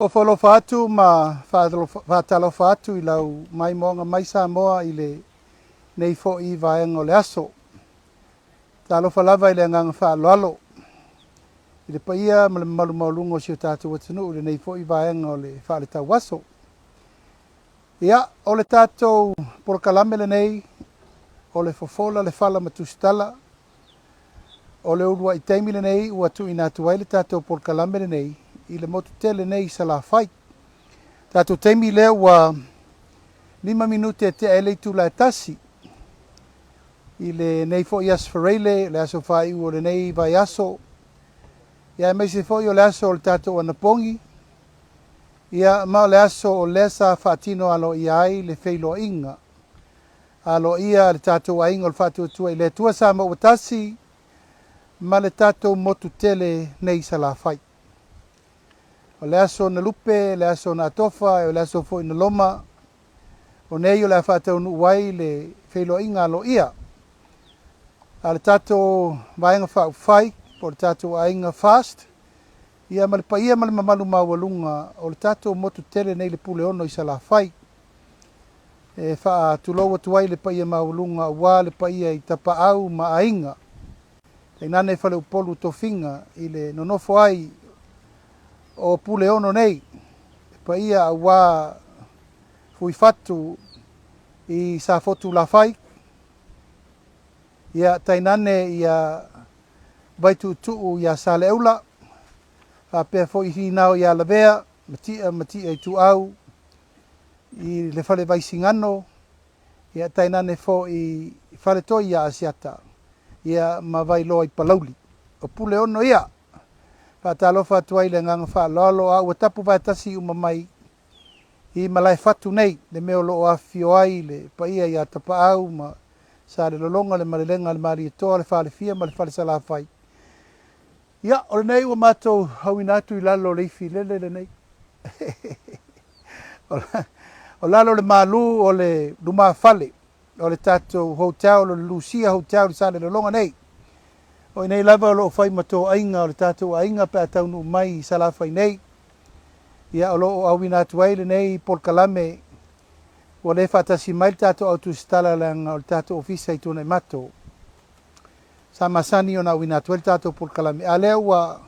Ofo alofa atu ma faatalofa atu i lau maimoaga mai Samoa i lenei foi vaega o le aso. Talofa lava i le agaga faaaloalo i le paia ma le mamalu maualuga o si o tatou atunuu i lenei foi vaega o le faaletauaso. Ia, o le tatou polokalame lenei o le Fofola le Fala ma Tusitala. O le uluai taimi lenei ua tuuina atu ai le tatou polokalame lenei i le motu tele nei i Salafai. Tatou taimi lea ua 5 minute e tea ai le itula e 1 i lenei foi Aso Faraile, le aso faaiu o lenei vaiaso, ia aemaise foi o le aso o le tatou anapogi, ia ma o le aso o lea sa faatino aloaia ai le feiloaiga aloaia a le tatou aiga o le Faatuatua i le Atua Samoa ua tasi ma le tatou motu tele nei i Salafai. O le aso na lupe, le aso na atofa, o le aso foi na loma, o nei o le a faataunuu ai le feiloaiga aloaia a le tatou Vaega Faaupufai po o le tatou aiga FAST, ia ma le paia ma le mamalu maualuga o le tatou motu tele nei le Puleono i Salafai. E faatulou atu ai le paia maualuga aua le paia i Tapaau ma Aiga, tainane Faleupolu Tofiga i le nonofo ai o Puleono nei, le paia aua Fuifatu i Safotulafai, ia tainane ia Vaituutuu ia Saleaula, faapea foi Finao ia Lavea, Matia ma Matia Ituau i le Fale Vaisigano, ia tainane foi Faletoi ia Asiata, ia ma Vailoa i Palauli. O Puleono ia, faatalofa atu ai le agaga faaaloalo, a ua tapu vaetasi uma mai i Malaefatu nei, le mea o lo o afifio ai le paia ia Tapaau ma Salelologa, le Malelega a le Malietoa, le Falefia ma le Fale Salafai. Ia, o lenei ua matou auina atu i lalo o le ifilele lenei. O lalo o le malu o le lumafale o le tatou hotel, o le Lucia Hotel i Salelologa nei. O i nei lava o lo o fai ma toaiga o le tatou aiga pe a taunuu mai i Salafai nei. Ia, o lo o auina atu ai lenei polokalame ua le faatasi mai le tatou au tusitala leaga o le tatou ofisa i Tuanaimato. Sa masani ona auina atu ai le tatou polokalame, a lea ua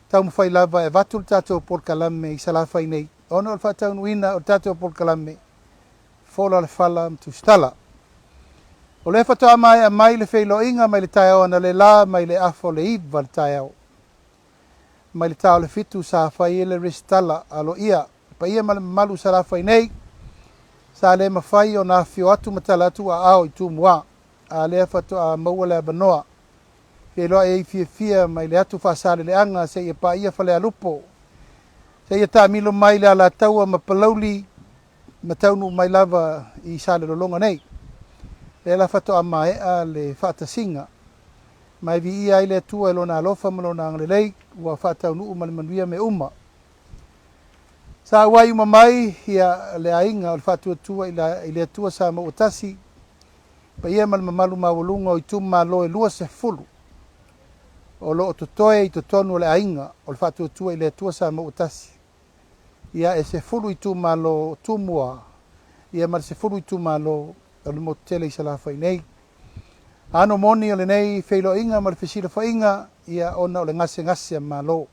taumafai lava e avatu le tatou polokalame i Salafai nei, ona o le faataunuuina o le tatou polokalame Fola le Fala ma Tusitala. O lea faatoa maea mai le feiloaiga mai le taeao analeila mai le afa o le 9 le taeao. Mai le ta o le 7 sa fai ai le resitala aloaia le paia ma le mamalu o Salafai nei, sa le mafai ona afifio atu ma tala atu aao i Tumua, a lea faatoa maua le avanoa. Feiloai ai fiafia mai le atu Faasaleleaga seia paia Falealupo, seia taamilo mai le Alataua ma Palauli ma taunuu mai lava i Salelologa nei. Lea la faatoa maea le faatasiga. Ma e viia ai le Atua i Lona alofa ma Lona agalelei ua faataunuu ma le manuia mea uma. Sa auai uma mai ia le aiga o le Faatuatua i le Atua Samoa ua tasi, paia ma le mamalu maualuga o itumalo e 20 o lo o totoe i totonu o le aiga o le Faatuatua i le Atua Samoa ua tasi. Ia e 10 itumalo o Tumua ia ma le 10 itumalo o le motu tele i Salafai nei. Ano moni o lenei feiloaiga ma le fesilafaiga ia ona o le gasegase a Malo.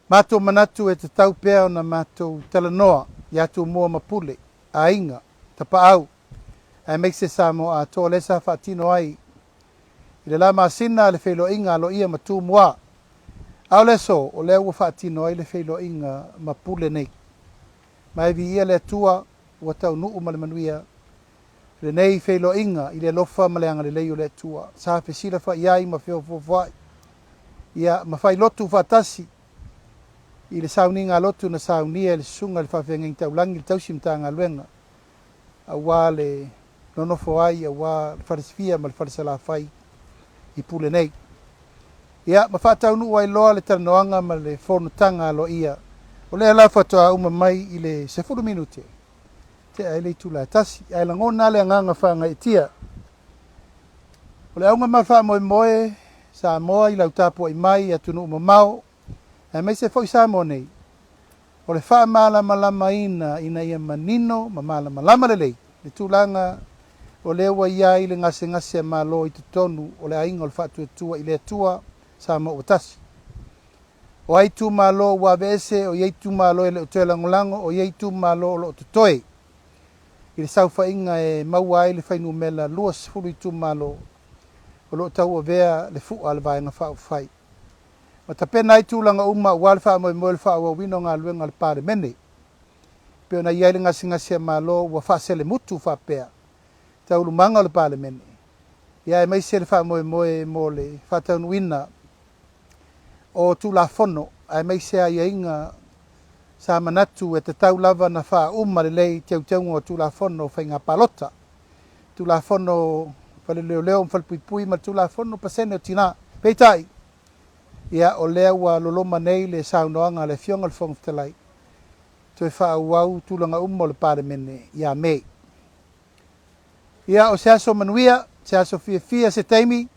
Matou manatu e tatau pea ona matou talanoa ia Tumua ma Pule, aiga, Tapaau, aemaise Samoa atoa lea sa faatino ai i le la masina le feiloaiga aloaia ma Tumua. A o le aso, o lea ua faatino ai le feiloaiga ma Pule nei. Ma e viia le Atua ua taunuu ma le manuia lenei feiloaiga i le alofa ma le agalelei o le Atua. Sa fesilafai ai ma feofoofoai, ia, ma fai lotu faatasi i le sauniga a lotu na saunia e le Susuga i le Faafeagaiga Taulagi le Tausi Matagaluega aua le nonofo ai aua le Falesefia ma le Falesalafai i Pule nei. Ia, ma faataunuu ai loa le talanoaga ma le fonotaga aloaia. O lea la faatoa uma mai i le 10 minute tea ai le itula e 1, ae lagona le agaga faagaeetia. O le auga ma le faamoemoe, Samoa i lau tapuai mai i atunuu mamao, aemaise foi Samoa nei, o le faamalamalamaina ina ia manino ma malamalama lelei le tulaga o lea ua i ai le gasegase a Malo i totonu o le Aiga o le Faatuatua i le Atua Samoa ua Tasi. O ai itumalo ua aveese, o i ai itumalo e le o toe lagolago, o i ai itumalo o lo o totoe i le saofaiga e maua ai le fuainumera 20 itumalo o lo o tauavea le fu'a a le Vaega Faaupufai. Ma tapena ai tulaga uma aua le faamoemoe o le faaauauina o galuega a le Palemene. E pei ona i ai le gasegase a Malo ua faaselemutu faapea taualumaga o le Palemene, ia aemaise le faamoemoe mo le faataunuuina o Tulafono aemaise aiaiga sa manatu e tatau lava ona faauma lelei teuteuga o Tulafono o Faiga Palota, Tulafono Fale Leoleo ma Falepuipui ma le Tulafono Pasene o Tina. Peitai, ia, o lea ua loloma nei le saunoaga a le Afioga i le Fofoga Fetalai, toe faaauau tulaga uma o le Palemene ia Me. Ia, o se aso manuia, se aso fiafia, se taimi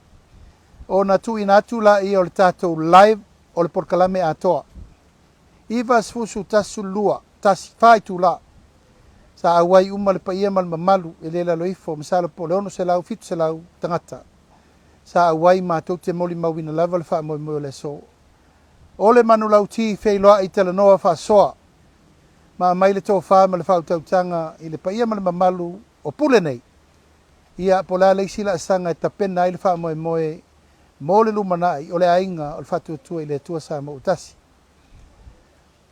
ona tuuina atu laia o le tatou live o le polokalame atoa. 91 12 1 4 itula sa auai uma le paia ma le mamalu e le lalo ifo masalo po o le 600 700 tagata sa auai matou te molimauina lava le faamoemoe o le aso. O le manulauti feiloai talanoa faasoa ma aumai le tofa ma le faautautaga i le paia ma le mamalu o pule nei. Ia, po o le a le isi laasaga e tapena ai le faamoemoe mo le lumanai o le aiga o le Faatuatua i le Atua Samoa ua Tasi.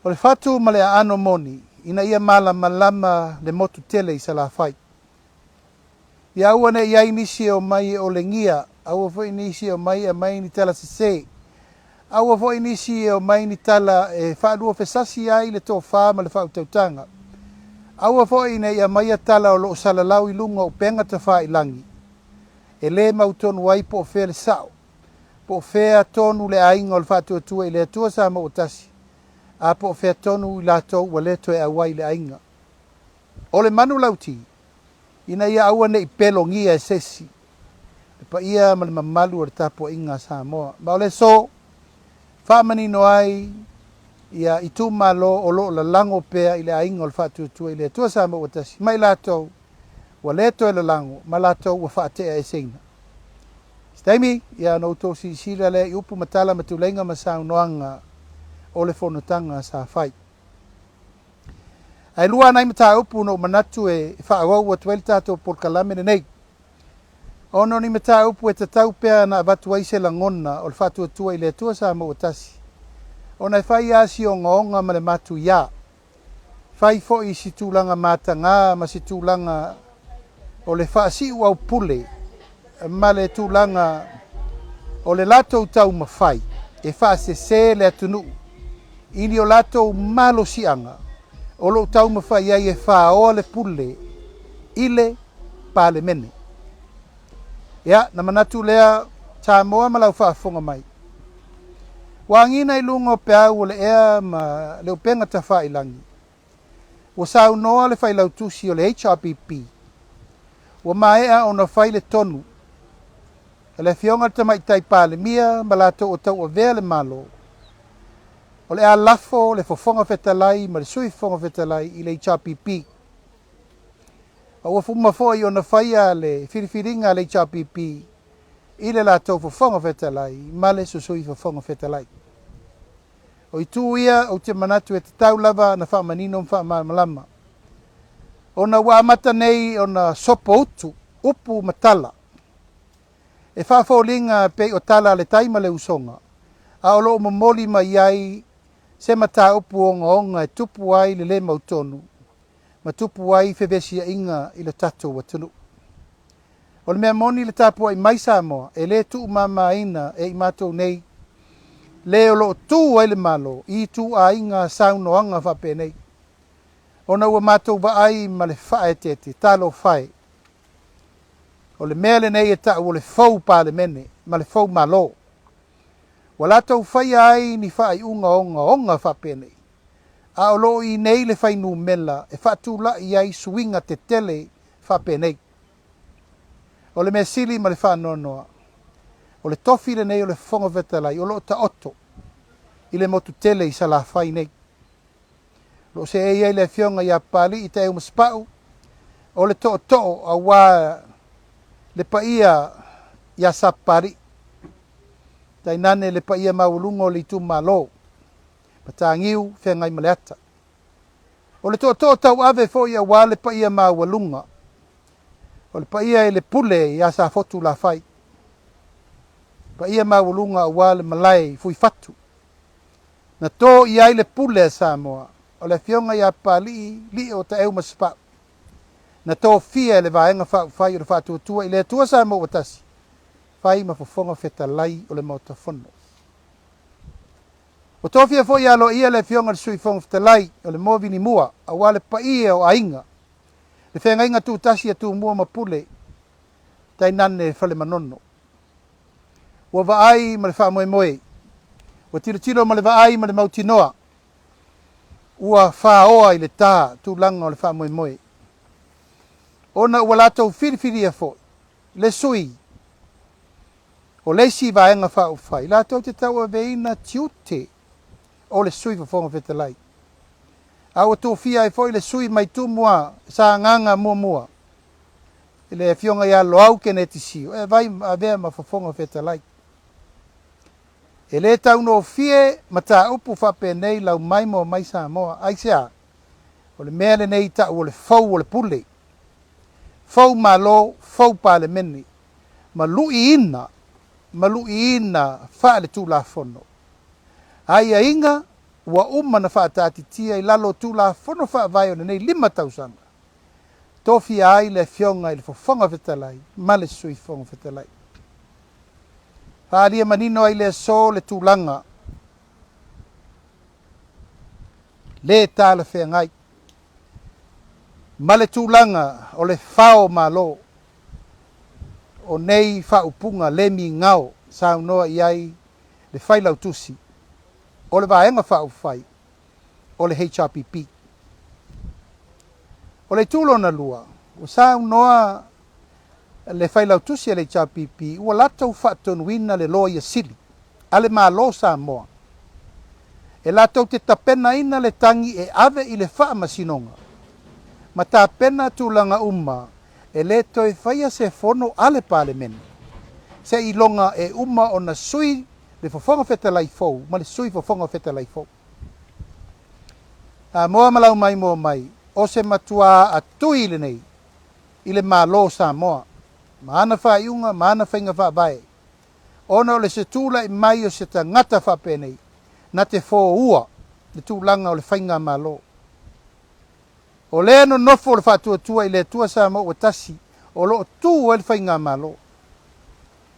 O le fatu ma le aano moni ina ia malamalama le motu tele i Salafai. Ia aua ne i i ai nisi e omai e olegia, aua foi nisi e omai e aumai ni tala sese, aua foi nisi e omai ni tala e faaluafesasi ai le tofa ma le faautautaga, aua foi ne i aumaia tala o lo o salalau i luga o upega tafailagi, e le mautonu ai po o fea le sao, po o fea tonu le aiga o le Faatuatua i le Atua Samoa ua Tasi, a po o fea tonu i latou ua le toe auai i le aiga. O le manulauti, ina ia aua ne i pelogia e se isi le paia ma le mamalu o le tapuaiga a Samoa. Ma o le aso, faamanino ai ia itumalo o lo o lalago pea i le aiga o le Faatuatua i le Atua Samoa ua Tasi ma i latou ua le toe lalago ma latou ua faateaeseina. Se taimi, ia ona outou silasila lea i upu ma tala ma tuleiga ma saunoaga o le fonotaga sa fai. Ae lua nai mataupu na ou manatu e faaauau atu ai le tatou polokalame lenei. Ona o ni mataupu e tatau pea na avatu ai se lagona o le faatuatua i le Atua Samoa ua Tasi, ona e fai lava si ogaoga ma le matuiā Fai foi si tulaga matagā ma si tulaga o le faasiuaupule ma le tulaga o le latou taumafai e faasese le atunuu i ni o latou malosiaga o lo o taumafai ai e faoa le pule i le Palemene. Ia, na manatu lea, Samoa ma lau faafofoga mai, ua agiga i luga o peau o le ea ma le upega tafailagi, ua saunoa le failautusi o le HRPP, ua maea ona fai le tonu a le Afioga i le Tamaitai Palemia ma latou o tauavea le Malo, o le a lafo le Fofoga Fetalai ma le Sui Fofoga Fetalai i le HRPP. Ma ua uma foi ona faia le filifiliga a le HRPP i le latou Fofoga Fetalai ma le Susui Fofoga Fetalai. O itu ia ou te manatu e tatau lava na faamanino ma faamalamalama, ona ua amata nei ona sopoutu upu ma tala e faafoliga pei o tala a le tai ma le usoga, a o lo o momoli mai ai se mataupu ogaoga e tupu ai le le mautonu ma tupu ai fevesiaiga i lo tatou atunuu. O le mea moni le tapuai mai Samoa e le tuumamaina e i matou nei le o lo o tu ai le Malo i ituaiga saunoaga faapenei, ona ua matou vaai ma le faaeteete, talofa e! O le mea lenei e tau o le fou Palemene ma le fou Malo. Ua latou faia ai ni faaiuga ogaoga faapenei, a o lo o i nei le fuainumera e faatulai ai suiga tetele faapenei. O le mea sili ma le faanoanoa, o le tofi lenei o le Fofoga Fetalai o lo o taoto. i le motu tele i Salafai nei. O lo o seei ai le Afioga ia Papalii Taeu Masepau, o le tootoo aua le paia ia Sapapalii, tainane le paia maualuga o le itumalo, Mataniu Feagaimaleata. O le tootoo tauave foi aua le paia maualuga, o le paia i le pule ia Safotu Lafai, paia maualuga aua le malae i Fuifatu, na to i ai le pule a Samoa, o le Afioga ia Papalii Lio Taeu Masepau, na tofia e le Vaega Faaupufai o le Faatuatua i le Atua Samoa ua Tasi, fai ma fofoga fetalai o le Maota Fono. Ua tofia foi aloaia le Afioga i le Sui Fofoga Fetalai o le Moa Vinimua aua le paia o aiga, le feagaiga tutasi a Tumua ma Pule, tainane Fale Manono. Ua vaai ma le faamoemoe, ua tilotilo ma le vaai ma le mautinoa, ua faoa i le ta tulaga o le faamoemoe, ona ua latou filifilia foi le sui o le isi Vaega Faaupufai latou te tauaveina tiute o le Sui Fofoga Fetalai, a ua tofia ai foi le sui mai Tumua Sagaga muamua, le Afioga ia Loau Keneti Sio, e vai avea ma Fofoga Fetalai. E le taugofie mataupu faapenei lau mai moa mai Samoa. Aisea? O le mea lenei tau o le fou o le pule. Fou Malo, fou Palemene, ma luiina, ma luiina faale-Tulafono. Aiaiga ua uma na faataatitia i lalo o Tulafono Faavae o lenei 5 tausaga, tofia ai le Afioga i le Fofoga Fetalai ma le Sui Fofoga Fetalai. Faaalia manino ai le aso le tulaga le talafeagai ma le tulaga o le fao malo o nei faaupuga le migao saunoa i ai le Failautusi o le Vaega Faaupufai o le HRPP. O le itu lona lua, ua saunoa le Failautusi a le HRPP ua latou faatonuina le Loia Sili a le Malo o Samoa e latou te tapenaina le tagi e ave i le Faamasinoga ma tapena tulaga uma e le toe faia se fono a le Palemene seiloga e uma ona sui le Fofoga Fetalai fou ma le Sui Fofoga Fetalai fou. Samoa ma lau mai moa mai, o se matuā atui lenei i le Malo o Samoa ma ana faaiuga ma ana faiga faavae, ona o le se tulai mai o se tagata faapenei na te foua le tulaga o le faigamalo. O lea nonofo le faatuatua i le Atua Samoa ua tasi o lo o tu ai le faigamalo.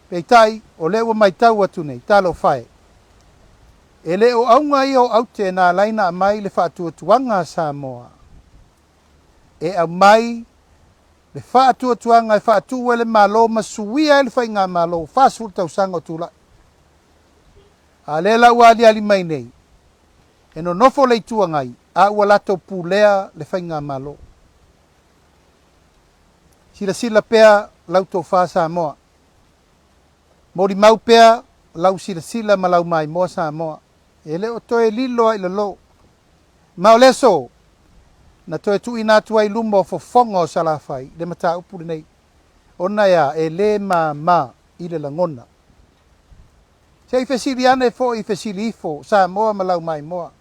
Peitai, o lea ua matau atu nei, talofa e! E le o auga ia o aute na ala ai na aumai le faatuatuaga a Samoa e aumai le faatuatuaga e faatu ai le Malo ma suia ai le faigamalo 40 tausaga o tulai. A lea la ua aliali mai nei, e nonofo le Itu Agai a ua latou pulea le faigamalo. Silasila pea lau tofa Samoa. Molimau pea lau silasila ma lau maimoa Samoa. E le o toe lilo a i lalo. Ma o le aso, na toe tuuina atu ai i luma o fofoga o Salafai le mataupu lenei, ona e a, e le māmā i le lagona. Se i fesili ane foi i fesili ifo Samoa ma lau maimoa,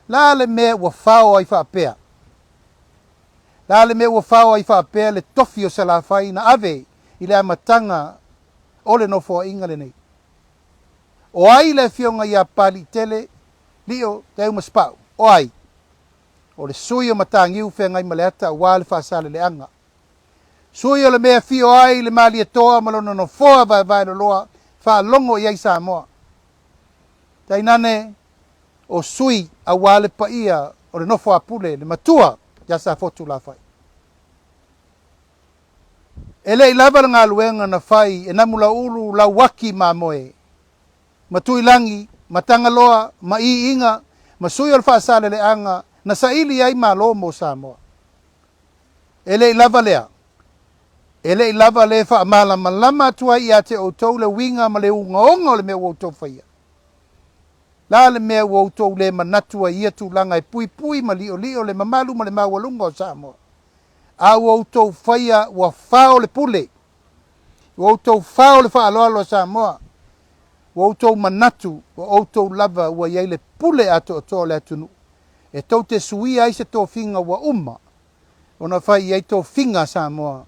la le mea ua fao ai faapea? La le mea ua fao ai faapea le tofi o Salafai na ave i le amataga o le Nofoaiga lenei? O ai le Afioga ia Papaliitele Lio Taeu Masepau? O ai? O le sui o Mataniu Feagaimaleata aua le Faasaleleaga. Sui o le mea e afio ai le Malietoa ma lona nofoa vaevaeloloa faalogo i ai Samoa. Tainane o sui aua le paia o le nofo a Pule, le matua ia Safotu Lafai. E le i lava le galuega na fai e Namulauulu Lauaki Mamoe ma Tuilagi ma Tagaloa ma Iiga ma sui o le Faasaleleaga na saili ai Malo mo Samoa. E le i lava lea, e le i lava le faamalamalama atu ai ia te outou le uiga ma le ugaoga o le mea ua outou faia. Le a le mea ua outou le manatu ai i ia tulaga e puipui ma li'oli'o le mamalu ma le maualuga o Samoa? A ua outou faia ua fao le pule, ua outou fao le faaaloalo a Samoa, ua outou manatu ua outou lava ua i ai le pule atoatoa o le atunuu e tou te suia ai se tofiga ua uma ona fai i ai tofiga a Samoa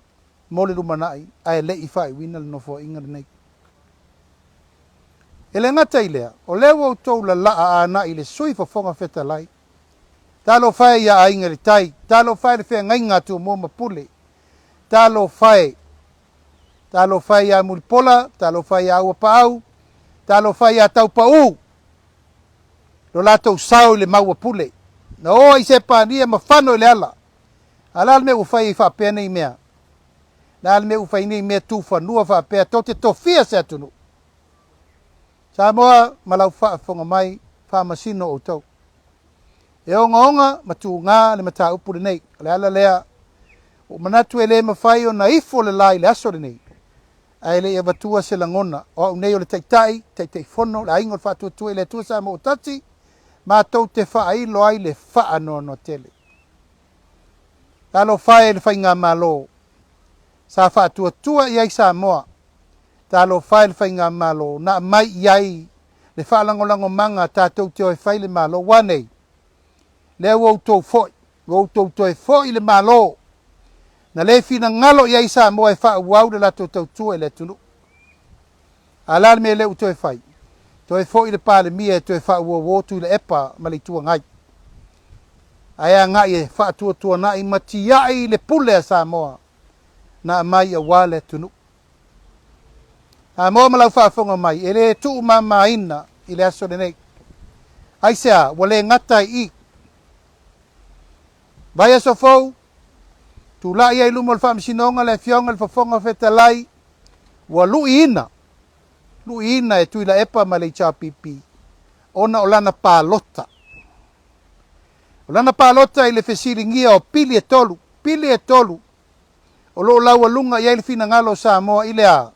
mo le lumanai ae le i faaiuina le Nofoaiga lenei. E le gata i lea, o lea ua outou lalaa anai i le Sui Fofoga Fetalai. Talofa e ia Aiga i le Tai, talofa e le feagaiga a Tumua ma Pule, talofa e, talofa e ia Mulipola, talofa e ia Auapaau, talofa e ia Taupaū, lo latou sao i le mau a Pule. Na o ai Sepania ma fano i le ala. A le a le mea ua fai ai faapea nei mea? Le a le mea ua fai nei mea tufanua faapea tou te tofia se atunuu? Samoa ma lau faafofoga mai, faamasino outou. E ogaoga ma tuga le mataupu lenei. O le ala lea ua ou manatu e le mafai ona ifo le la i le aso lenei, ae le i avatua se lagona, o au nei o le Taitai, Taitaifono, le Aiga o le Faatuatua i le Atua Samoa ua Tasi, matou te faailo ai le faanoanoa tele. Talofa e i le Faigamalo sa faatuatua i ai Samoa, talofa e i le Faigamalo na aumai i ai le faalagolagomaga tatou te o e fai le Malo. Ua nei, lea ua outou foi, ua outou toe foi i le Malo na le finagalo i ai Samoa e faaauau le latou tautua i le atunuu. A o le a le mea lea ua toe fai? Toe foi le Palemia e toe faauouo Tuilaepa ma le Itu Agai, ae agai e faatuatuanai ma tiai le pule a Samoa na aumai aua le atunuu. Samoa ma lau faafofoga mai, e le tuumamaina i le aso lenei. Aisea? Ua le gata ai i. Vaiaso fou, tulai ai i luma o le Faamasinoga le Afioga i le Fofoga Fetalai, ua luiina, luiina e Tuilaepa ma le HRPP ona o lana palota. O lana palota i le fesiligia o pili e tolu, pili e tolu o lo o laualuga i ai le finagalo o Samoa i le a?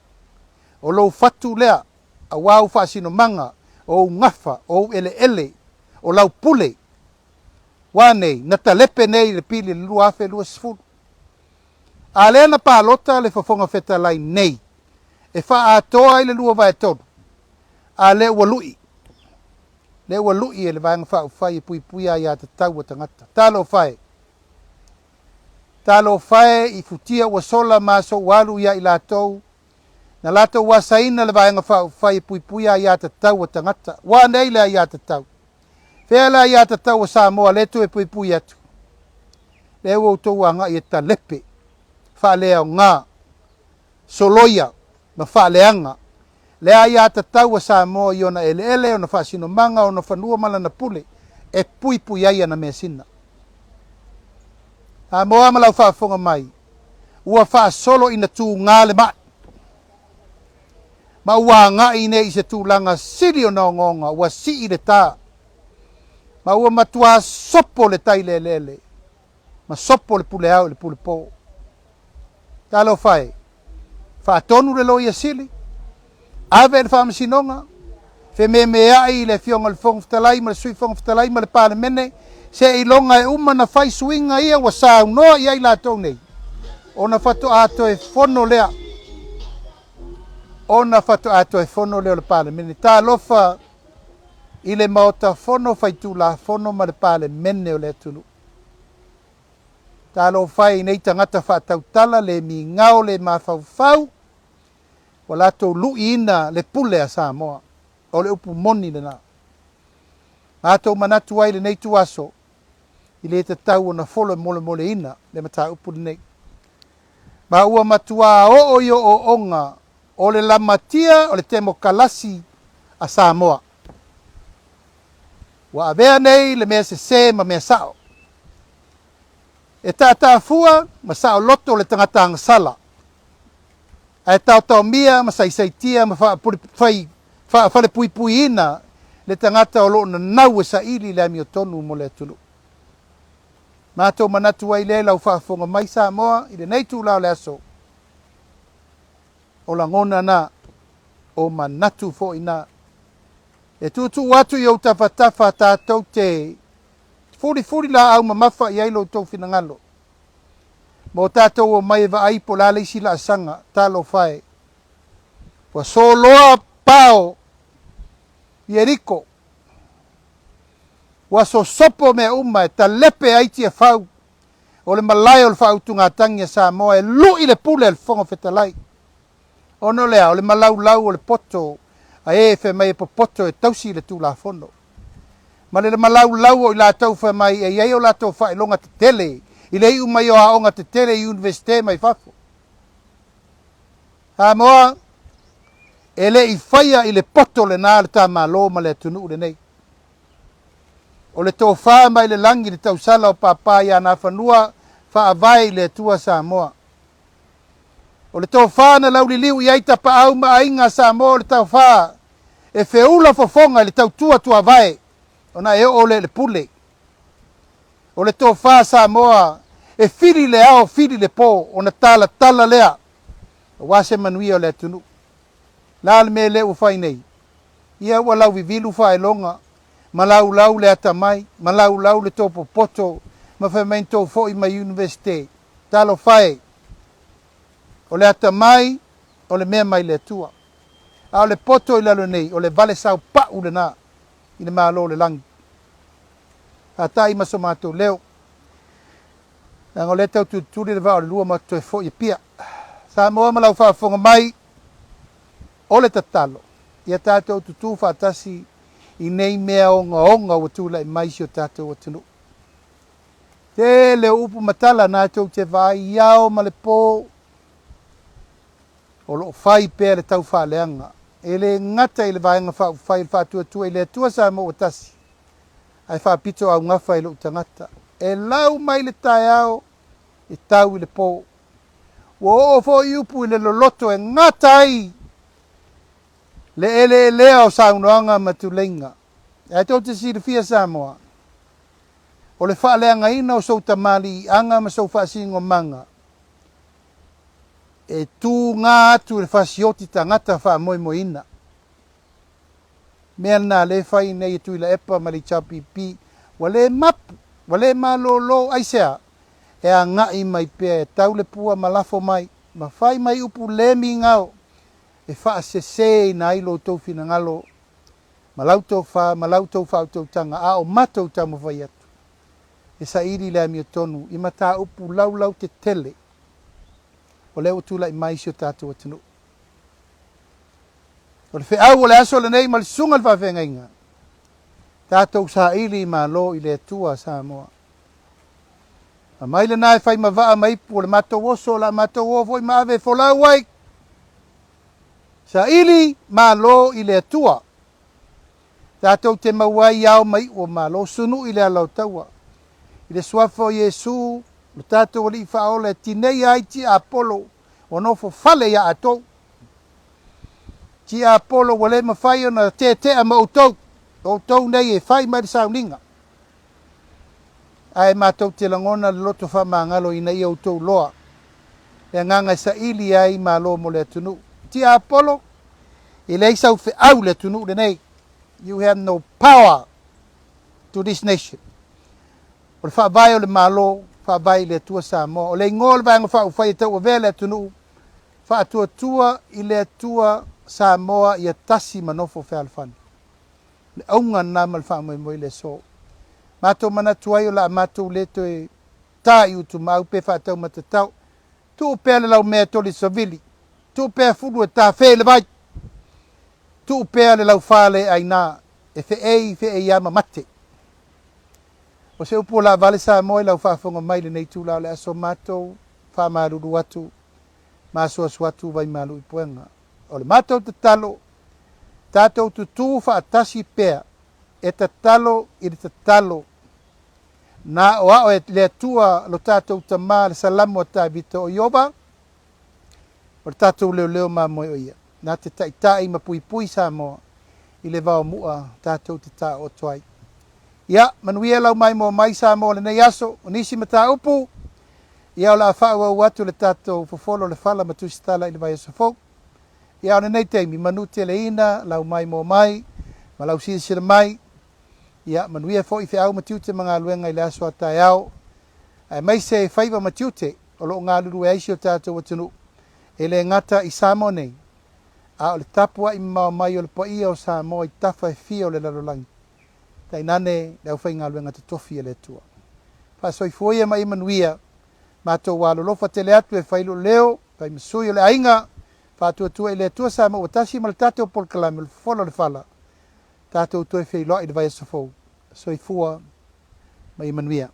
O lou fatu lea, aua ou faasinomaga, o ou gafa, o ou eleele, o lau pule. Ua nei, na talepe nei le pili i le 2020. A lea na palota le Fofoga Fetalai nei e faaatoa ai le 2/3, a lea ua lui, lea ua lui e le Vaega Faaupufai e puipuia aiatatau a tagata. Talofa e! Talofa e i futia ua sola ma aso ua alu ia i latou, na latou asaina le Vaega Faaupufai e puipuia aiatatau a tagata. Ua nei le aiatatau? Fea le aiatatau a Samoa lea toe puipui atu? Lea ua outou agai e talepe, faaleaoga, soloia ma faaleaga le aiatatau a Samoa i ona eleele, ona faasinomaga, ona fanua ma lana pule e puipui ai ana measina. Samoa ma lau faafofoga mai, ua faasolo ina tuga le mai ma ua agai nei i se tulaga sili ona ogaoga, ua sii le ta, ma ua matuā sopo le tai i le eleele, ma sopo le pule ao i le pule po. Talofa e, faatonu le Loia Sili, ave i le Faamasinoga, fememeai i le Afioga i le Fofoga Fetalai ma le Sui Fofoga Fetalai ma le Palemene, seiloga e uma na fai suiga ia ua saunoa i ai latou nei, ona faatoa toe fono lea, ona faatoa toe fono lea o le Palemene. Talofa i le Maota Fono Faitulafono ma le Palemene o le atunuu. Talofa e i nei tagata faatautala, le migao, le mafaufau, ua latou luiina le pule a Samoa. O le upu moni lena. Matou manatu ai i lenei ituaso, i le tatau ona folo e molemoleina le mataupu lenei. Ma ua matuā oo i ooooga o le lamatia o le temokalasi a Samoa. Ua avea nei le mea sesē ma mea sao. E taataafua ma saoloto le tagata agasala, ae taotaomia ma saisaitia ma faafalepuipuiina le tagata o lo o nanau e saili le amiotonu mo le atunuu. Matou manatu ai lea i lau faafofoga mai Samoa i lenei itula o le aso, o lagona na, o manatu foi na. E tuutuu atu i ou tafatafa tatou te fulifuli laau mamafa i ai lo outou finagalo. Ma o tatou omai e vaai po o le a le isi laasaga, talofa e. Ua soloa pao Ieriko, ua sosopo mea uma e talepe ai Tiafau o le malae o le faautugatagi a Samoa e lu'i le pule a le Fofoga Fetalai. Ona o le a? O le malaulau o le poto a e fai mai e popoto e tausi le Tulafono. Ma le malaulau o i latou fai mai e i ai o latou faailoga tetele i le iu mai o aoga tetele i Iunivesite mai fafo. Samoa, e le i faia i le poto lena le ta Malo ma le atunuu lenei. O le tofa mai le lagi le tausala o Papa ia Nafanua faavae i le Atua Samoa. O le tofa na lauliliu i ai tapaau ma aiga a Samoa o le tofa e feula fofoga i le tautua tuavae ona e oo lea i le pule. O le tofa a Samoa e fili le ao fili le po ona talatala lea aua se manuia o le atunuu. La le mea lea ua fai nei? Ia ua lauvivilu faailoga, ma laulau le atamai, ma laulau le tou popoto, ma fai mai na tou foi mai Iunivesite. Talofa e! O le atamai, o le mea mai le Atua. A o le poto i lalo nei, o le vale saopa'u lena i le Malo o le lagi. Faata'i ma so matou leo, leaga o lea e tau tulituli le vaa o le lua ma toe fo'i Apia. Samoa ma lau faafofoga mai, o le tatalo, ia tatou tutū faatasi i nei mea ogaoga ua tulai mai i si o tatou atunuu. Tele o upu ma tala na tou te vaai i ao ma le po, o lo o fai pea le taufaaleaga, e le gata i le Vaega Faaupufai o le Faatuatua i le Atua Samoa ua Tasi, ae faapito augafa i lou tagata. E lau mai le taeao, e tau i le po. Ua oo foi upu i le loloto e gata ai le eleelea o saunoaga ma tuleiga. Ae tou te silafia Samoa, o le faaleagaina o sou tamaliiaga ma sou faasinomaga e tuga atu i le fasioti tagata faamoemoeina. Mea lena lea e fai nei e Tuilaepa ma le HRPP, ua le mapu, ua le malolo, aisea? E agai mai pea e tau le pua ma lafo mai, ma fai mai upu le migao e faasese ina ai lo outou finagalo ma lau tofa ma la outou faautautaga, a o matou taumafai atu e saili le amiotonu i mataupu laulautetele o lea ua tulai mai i si o tatou atunuu. O le feau o le aso lenei ma le susuga i le faafeagaiga, tatou saili malo i le Atua Samoa. Aumai lena e fai ma vaa ma ipu o le matou oso, o le a matou o foi ma ave e folau ai. Saili malo i le Atua. Tatou te maua ai ao ma iu o malo, sunu'i le ala o taua. I le suafa o Iesu, lo tatou Alii Faaola e tineia ai tiapolo ua nofo fale ia atou. Tiapolo ua le mafai ona tetea ma outou, outou nei e fai mai le sauniga. Ae matou te lagona le loto faamagalo ina ia outou loa le agaga e saili ai malo mo le atunuu. Tiapolo, e leai sau feau i le atunuu lenei. You have no power to this nation. O le faavae o le Malo, faavae i le Atua Samoa. O le igoa o le Vaega Faaupufai e tauavea le atunuu, Faatuatua i le Atua Samoa ia tasi ma nofo fealofani. Le auga lena ma le faamoemoe i le aso. Matou manatu ai o le a matou le toe ta i Utumaau pe faataumatatao. Tuu pea le laumea e toli savili. Tuu pea fulu e tafē i le vai. Tuu pea le laufa le aina e feei feei a ma mate. O se upu o laavale Samoa i lau faafofoga mai i lenei itula o le aso matou faamalulu atu ma asuasu atu vaimalu i puega. O le matou tatalo, tatou tutū faatasi pea e tatalo i le tatalo na aoao e le Atua lo tatou Tama le Salamo a Tavita o Ioba, o le tatou leoleo mamoe o ia, na te taitai ma puipui Samoa i le vaomua tatou te taooto ai. Ia, manuia lau maimoa mai Samoa o lenei aso, o nisi mataupu, ia o le a faaauau atu le tatou fofolo o le fala ma tusitala i le vaiaso fou. Ia, o lenei taimi, manu teleina lau maimoa mai, Ma lau silasila mai, ia manuia foi feau ma tiute ma galuega i le aso a taeao, aemaise faiva ma tiute o lo o galulue ai si o tatou atunuu, e le gata i Samoa nei, a o le tapuai mamao mai o le paia o Samoa i tafa e fia o le lalolagi, tainane le aufaigaluega totofi a le Atua. Faasoifua ia ma ia manuia, matou alolofa tele atu e fai lou leo, fai ma sui o le aiga, faatuatua i le Atua Samoa ua tasi ma le tatou polokalame o le Fofola o le Fala, tatou toe feiloai i le vaiaso fou. Soifua ma ia manuia.